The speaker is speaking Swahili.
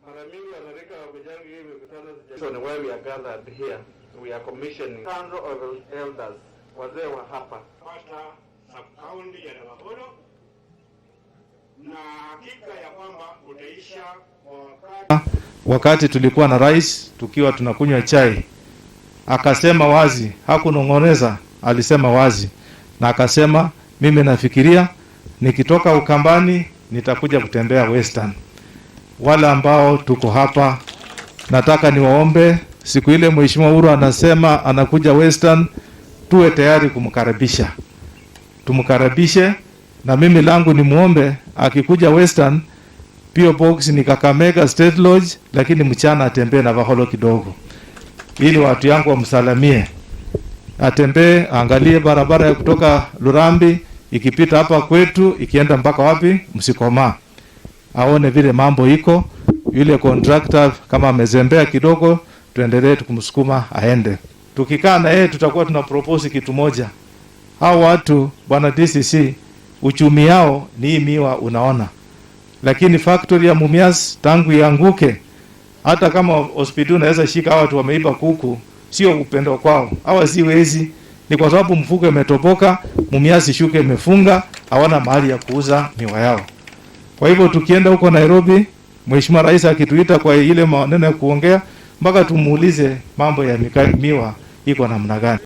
Mara mingi wanarika wakujangi hii mikutano. So why we are gathered here, we are commissioning Council of Elders, wazee wa hapa pata sub-county ya Navakholo na hakika ya kwamba utaisha kwa wakati. Wakati tulikuwa na rais tukiwa tunakunywa chai, akasema wazi, hakunong'oneza, alisema wazi na akasema, mimi nafikiria nikitoka Ukambani nitakuja kutembea Western. Wale ambao tuko hapa, nataka niwaombe, siku ile Mheshimiwa Uhuru anasema anakuja Western, tuwe tayari kumkaribisha, tumkaribishe. Na mimi langu ni muombe, akikuja Western, P.O. Box ni Kakamega State Lodge, lakini mchana atembee Navakholo kidogo, ili watu yangu wamsalamie. Atembee, angalie barabara ya kutoka Lurambi ikipita hapa kwetu ikienda mpaka wapi Msikoma, aone vile mambo iko. Yule contractor kama amezembea kidogo, tuendelee tukumsukuma aende. Tukikaa na yeye tutakuwa tuna propose kitu moja. Hao watu, bwana DCC, uchumi yao ni hii miwa unaona, lakini factory ya Mumias tangu ianguke, hata kama hospitali unaweza shika hawa watu wameiba kuku, sio upendo kwao, hawa si wezi, ni kwa sababu mfuko imetoboka, Mumias shuka imefunga, hawana mahali ya kuuza miwa yao. Kwa hivyo tukienda huko Nairobi, Mheshimiwa Rais akituita kwa ile maneno ya kuongea, mpaka tumuulize mambo ya miwa iko namna gani.